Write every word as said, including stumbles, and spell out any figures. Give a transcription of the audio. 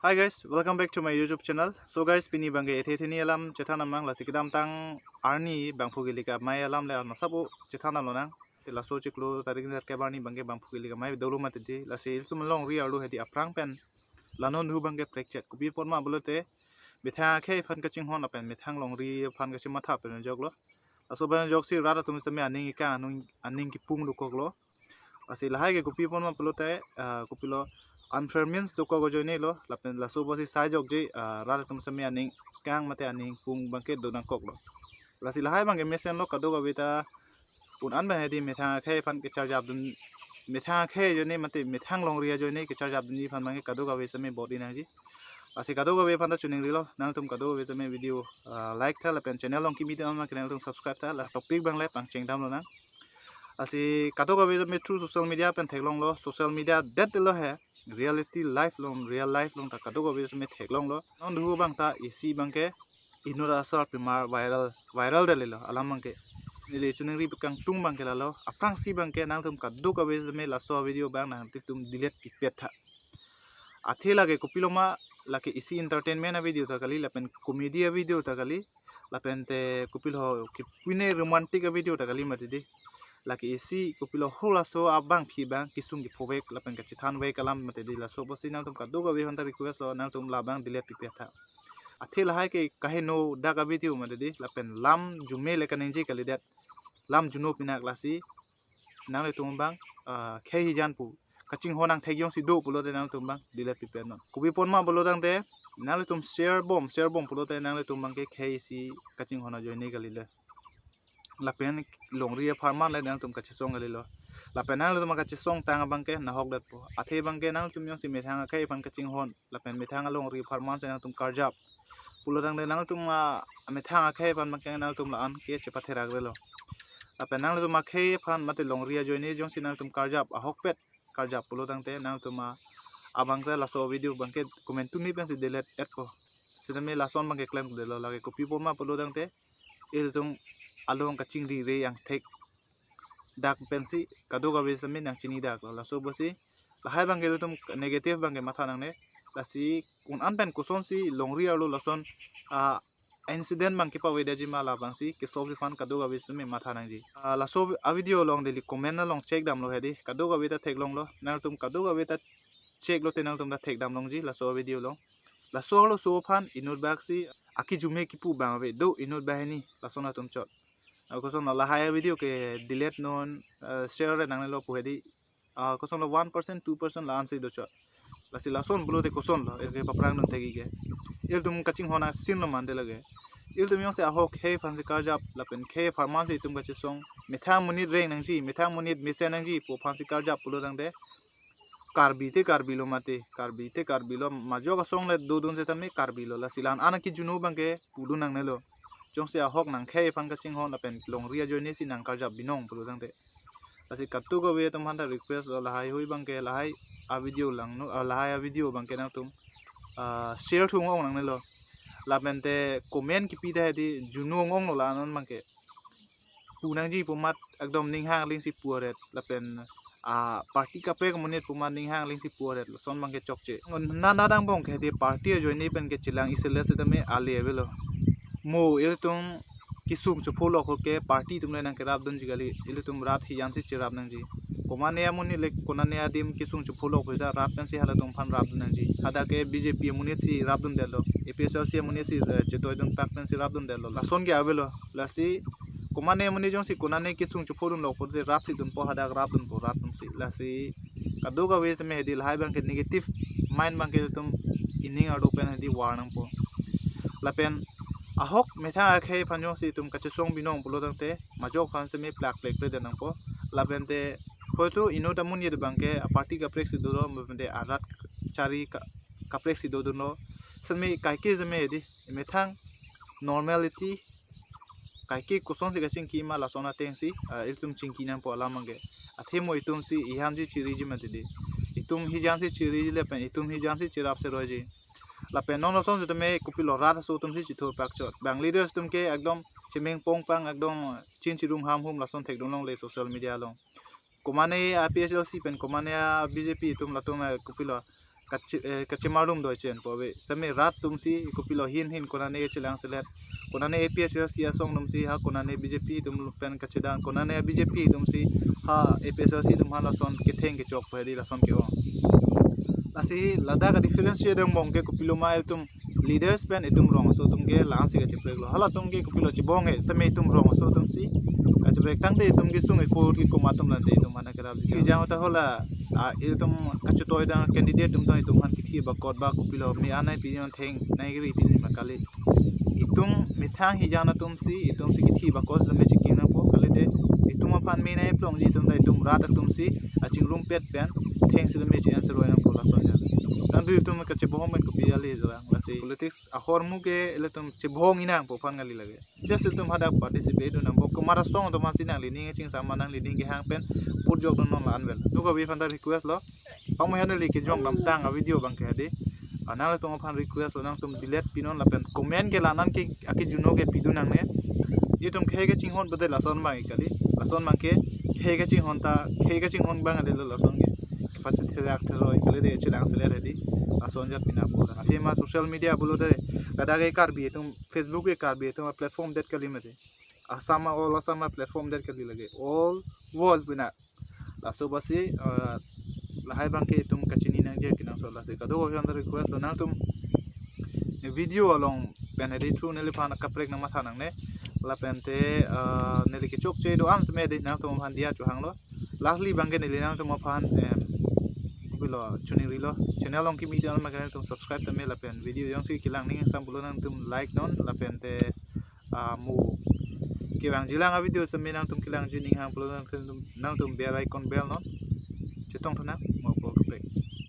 Hi guys, welcome back to my YouTube channel. So guys, pini abangke ethe theni alam chethan amang, lasi kedamtang arni bangphu kelika amei alam le alma sapo chethan alonang. Te laso chiklo tarik nerkep arni abangke bangphu kelika amei dolo mati di, lasi ilitum longri arlo hedi aphrang pen la non hu abangke prekchet. Kopi apot ma pulote methang akhei aphan kachinghon lapen methang longri aphan kachimatha pen joklo. Laso pen joksi rat atum seme aning ikang, aning, aning kipung dokoklo. Lasi lahai ke kopi apot ma pulote, ah, kopilo unfair means dokok ajoine lo, lapen laso pusi sai jokji, ah, rat atum seme aning kang mate aning pung abangke donangkoklo. Lasi lahai abangke mesenlo, kadokave ta un-an abang hedi methang akhei aphan kecharjapdun, methang akhei ajoine mate methang longri ajoine kecharjapdunji aphan abangke kadokave seme bor-i nangji. Lasi kadokave aphan ta choningrilo, nangtum kadokave seme video, ah, like tha lapen channel along kimi dam abangke nangtum subscribe tha, lasi topic abang le pangcheng damlonang. Lasi kadokave seme through social media pen theklonglo, social media det lo he, reality life along, real life along ta kadokave seme theklonglo. Non hu abang ta isi abangke inut asarpimar viral, viral det lelo alam abangke. Neli choningri kangtung abangke lalo, aphrangsi abangke nangtum kadokave seme laso video abang nangtum delete pipet tha. Athe lake kopilo ma, lake isi entertainment a video ta kali, lapen comedy a video ta kali, lapen te kopilo kipine romantic a video ta kali mati di. Lake isi kopilo halaso abangpi abang kesung kephovek lapen kachethanvek alam mati di, laso pusi nangtum kadokave aphan ta request lo, nangtum labang delete pipet tha. Athe lahai ke kaheno dak a video mati di, lapen lam jume le kaningje kalidet, lam juno pinak, lasi nanglitum abang, ah, khei hijan pu kachinghon angthek jongsi do pulote nangtum abang delete pipet non. Kopi apot ma pulo tangte nanglitum share bom, share bom pulote nanglitum abangke khei isi kachinghon ajoine kalilo. Lapen longri apharman le nangtum kachesong kalilo. Lapen nangtum kachesong tang abangke nahok detpo. Athe abangke nangtum jongsi methang akhei aphan kachinghon lapen methang alongri apharman si nangtum karjap pulo tangte nangtum a methang akhei aphan abangke nangtum la-an ke chepatherak relo. Lapen nangtum akhei aphan mate longri ajoine jongsi nangtum karjap, ahokpet karjap pulo tangte nangtum a abangke laso video abangke komantu ni pensi delete etpo. Sitame lason abangke klemkledetlo, lake kopi apot ma pulo tangte ilitum along kachingri re angthek dak pensi kadokave seme nangchini daklo. Laso pusi lahai abangke ilitum negative abangke matha nangne. Lasi un-an pen kosonsi longri arlo lason, ah, incident abang kepavedetji ma labangsi kesolve aphan kadokave seme matha nangji. Ah, laso a video along neli comment along check damlo hedi, kadokave ta theklonglo, nangtum kadokave ta check lote nangtum ta thekdam longji laso a video along. Laso arloso aphan inut bak si akejume kipu abang ave do, inut banghini lason atum chot. Ah, kosonlo lahai a video ke delete non, ah, share re nangnelo pu hedi, ah, kosonlo one percent, two percent la-an si do chot. Lasi lason pulote kosonlo, eke paphrang dun thekji ke. Ilitum kachinghon a scene lo mante lake. Ilitum jongsi ahok khei aphansi karjap lapen khei apharman si itum kachesong, methang monit reng nangji, methang monit mesen nangji pu aphansi karjap pulo tangte Karbi te Karbi lo mati, Karbi te Karbi lo, majok asong le dodun setame Karbi lo, lasi la-an akejuno abangke pudun nangnelo. Jongsi ahok nangkhei aphan kachinghon lapen longri ajoine si nangkarjap binong pulo tangte. Lasi kadokave atum aphan ta request lo, lahai hui abangke, lahai a video langno, ah, lahai a video abangke nangtum, ah, share thu ong nangnelo. Lapen te comment kipi ta hedi juno ong lo la-an abangke. Pu nangji pu amat ekdom ninghang alingsi pu aret, lapen, ah, party kaprek amonit pu amat ninghang alingsi pu aret, lason abangke chokche. Nana dang bong ke hedi party ajoine pen kechelang isi le setame ale avelo. Mo ilitum kesung chepholok ke party atum le nangkerapdunji kali, ilitum rat hijan si cherap nangji. Komane amonit le konane adim kesung chepholok pu ta rat pensi halatum aphan rapdun nangji. Hadak ke B J P amonit si rapdundetlo, A P H L C amonit si, eh, chetoidun pak pensi rapdundetlo. Lason ke avelo. Lasi komane amonit jongsi konane kesung chephodunlo pulote rat si dunpo, hadak rapdunpo, rapdunsi. Lasi kadokave seme hedi lahai abangke negative mind abangke itum ining arlo pen hedi var nangpo. Lapen ahok methang akhei aphan jongsi itum kachesong binong pulo tangte majok aphan seme plak plek plek det nangpo. Lapen te hoito inut amonit abangke a party kaprek si dolo, lapen te arat chari ka-, kaprek si dodunlo. Seme kaike seme hedi methang normality, kaike kosonsi kachingki ma lason atengsi, ah, itum chingki nangpo alam abangke. Athe mo itum si hijan si chiriji mati di. Itum hijan si chiriji lapen itum hijan si cherap seroiji. Lapen non lason setame kopilo rat aso atum si chithur pak chot. Bang leaders atum ke ekdom chemeng pong pang ekdom chin chirum ham hum lason thekdun longle social media along. Komane a P H L C pen komane a B J P atum latum, eh, kopilo kache-, eh, kachemar atum do chen po ave. Sitame rat atum si kopilo hin hin konane chelang selet, konane A P H L C asong atum si ha konane B J P atum pen kachedang, konane B J P atum si ha A P H L C atum ha lason ketheng kechok padi lason ke-ong. Lasi ladak a-difference si adang bong ke kopilo ma itum leaders pen itum rongso atum ke la-an si kacheprek lo. Halatum ke kopilo chebong he, sitame itum rongso atum si kacheprek tangte itum kesung ipo ke komat atum lante itum mana kerap. Kejang ta hala, ah, itum kachetoi dang candidate atum ta itum aphan kithi bakot ba kopilo me anai pi yon theng nai kiri tin ma kali. Itum methang hijang atum si, itum si kithi bakot sitame si kinang po kalite itum aphan me nai plongji atum ta itum rat atum si achingrumpet pen theng sitame chi-en seroi nang po lason ya. Tangte itum kachebohong pen kopi ale jalang lasi. Politics ahormu ke ilitum chebohong inang po aphan kali lake. Just itum hadak participate dun nang po, komat asong atum aphan si nangli ning chingsam ma nangli ning kehang pen put jok dun non la-an vel. Nuko bi aphan ta request lo. Pamo han neli kejong damtang a-video abang ke hadi. Ah, nanglitum aphan request lo, nangtum delete pinon lapen comment ke la-an ke akejuno ke pidun nangne. Itum khei kachinghon bade lason abang kali. Lason abang ke khei kachinghon ta, khei kachinghon abang ade lo lason ke. Kepachet therak theroi kalite chelang selet hadi. Lason jat pina po. Athema social media pulote ladak ke Karbi atum, Facebook ke Karbi atum a-platform det kali mati. Assam a-all Assam a-platform det kali lake. All world pina. Laso basi, eh, lahai abang ke itum kachini nangji kenangsot lasi. Kadokave aphan ta request lo, nangtum video along pen hadi thu neliphan kaprek nang matha nangne. Lapente, eh, neli kechokche do-an sitame hadi nangtum aphan diya chohanglo. Lastly abang ke neli nangtum aphan, em, kopilo, choningri lo. Channel along kimi dun ma ke nangtum subscribe tame lapen video jongsi kelang ning sam pulo nangtum like non lapente, ah, mo kevangjilang a-video sitame nangtum kelangji ning hang pulo nangtum, nangtum bell icon bell non. Chetong thunang.